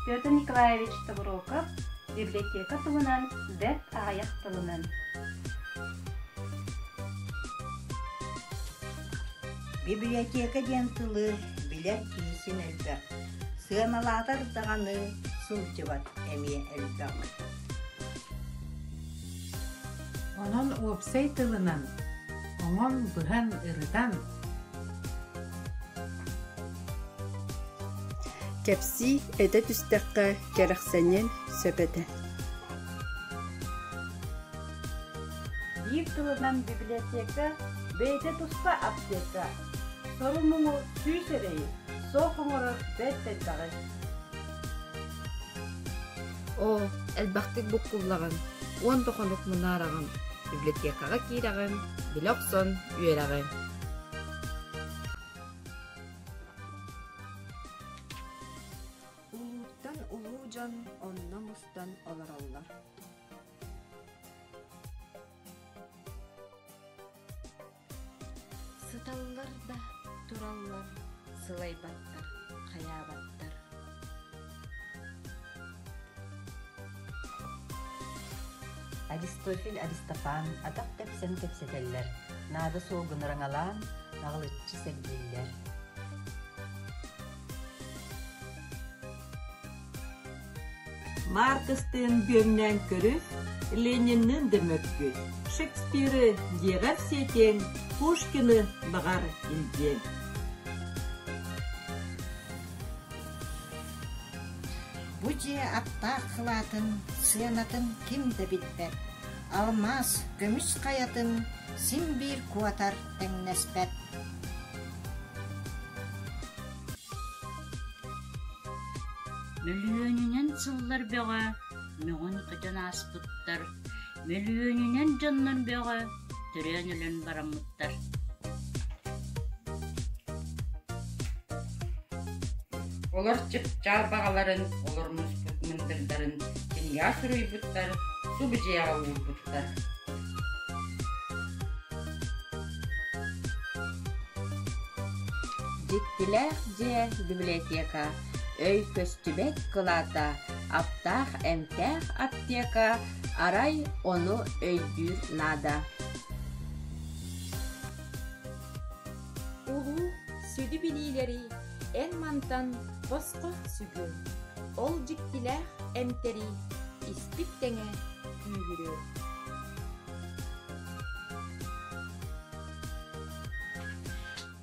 Петр Николаевич Тобуроков библиотека туһунан бэрт аҕыйах тылынан. Библиотека диэн тылы билэр киһи син элбэх, сыаналаатар даҕаны сылдьыбат эмиэ элбэх. Онон уопсай тылынан оҥон быһан ырытан Кэпсии, этэ түстэххэ, кэрэхсэниэн сөп этэ. Биир тылынан библиотека бэйэтэ туспа аптека. Сору-муҥу сүүс эрэйи, суох оҥорор бэрт элбэҕи. Оо, элбэхтик буккуллаҕын, уон да хонук мунаараҕын, библиотекаҕа киирэҕин, билэ охсон үөрэҕин. Улууттан улуу дьон онно мустан олороллор. Сыталлар да тураллар, сылайбаттар, хайаабаттар. Аристофель Аристофан атах тэпсэн кэпсэтэллэр, наада суолгун ыраҥалаан, наҕылыччы сэргииллэр. Маркстыын бүөмнээн көрүс, Ленинныын да мөккүс, Шекспиры дьиэҕэр сиэтиэҥ, Пушкины баҕар илдьиэҥ. Бу дьиэ аптаах кылаатын, сыанатын ким да билбэт, алмаас, көмүс хайатын син биир куотар тэҥнэспэт. Мөлүйүөнүнэн сыллар бөҕө мөҕөн-көтөн ааспыттар, мөлүйүөнүнэн дьоннор бөҕө төрөөн өлөн бараммыттар. Олор чыпчаал баҕаларын, олор муспут мындырдарын кинигэҕэ суруйбуттар, субу дьиэҕэ уурбуттар. Дьиктилээх дьиэ библиотека, өй көстүбэт кылаата, аптаах эмтээх аптека, арай ону өйдүүр наада. Улуу сүдү билиилэри эн мантан босхо сүгүн, ол дьиктилээх эмтэри испит тэҥэ күүһүрүө.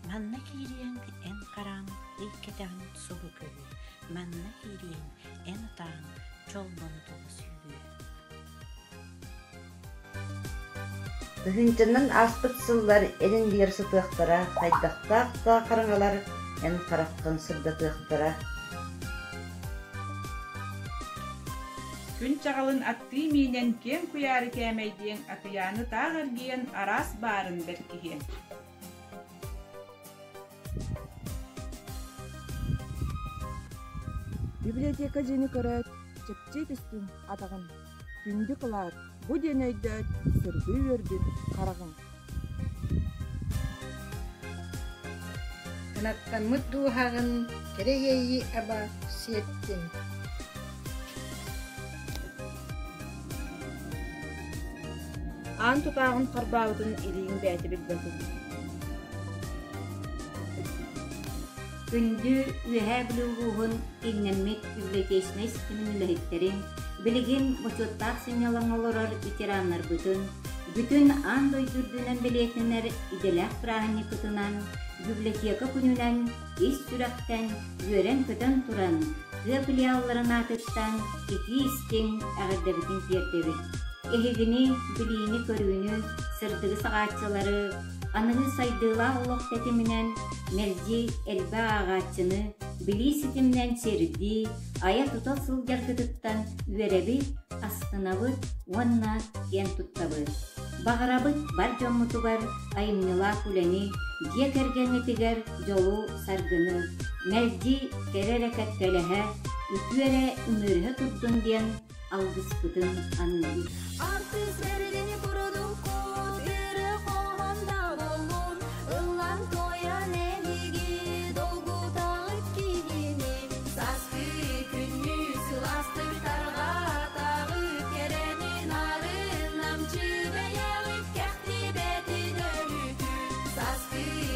Манна киириэҥ эн хараҥ ый кэтэҕин субу көрүө, манна киириэҥ эн атааҥ чолбону тула сүүрүө. Тыһыынчанан ааспыт сыллар эн иннигэр сытыахтара, хайдахтаах да хараҥалар эн хараххын сырдатыахтара. Күн чаҕылын аттыы миинэн киэҥ куйаары кээмэйдиэҥ, акыйааны таах эргийэн араас баарын бэркиһиэҥ. Библиотека дьиэни көрөөт, чэпчии түстүн атаҕын, күндү кылаат, бу диэн өйдөөт, сырдыы үөрдүн хараҕыҥ. Кынаттаммыт дууһаҕын кэрэ иэйии аба сиэттин. Аан тутааҕын харбаабытын илииҥ бэйэтэ билбэтин. Күндү Үөһээ Бүлүү улууһун кииннэммит библиотечнай ситимин үлэһиттэрин, билигин бочуоттаах сынньалаҥҥа олорор ветераннарбытын, бүтүн аан дойду үрдүнэн бэлиэтэнэр идэлээх бырааһынньыккытынан, библиотека күнүнэн ис сүрэхтэн үөрэн-көтөн туран, тыа филиалларын аатыттан итии-истиҥ эҕэрдэбитин тиэрдэбит. Эһигини билиини-көрүүнү, сырдыгы саҕааччылары, аныгы сайдыылаах олох тэтиминэн мэлдьи элбэх ааҕааччыны билии ситиминэн сирдии, айа-тута сылдьаргытыттан үөрэбит, астынабыт уонна киэн туттабыт. Баҕарабыт бар дьоммутугар айымньылаах үлэни, дьиэ кэргэҥҥитигэр дьолу-саргыны, мэлдьи кэрэ эрэ кэккэлэһэ, үтүө эрэ үмүөрүһэ турдун диэн алгыспытын аныыбыт. Артыыс эрдини курдуккут, үөрэ хоһон да буоллун, ыллаан туойан эһиги долгутаҕыт киһини, сааскы күннүү. Кыыс.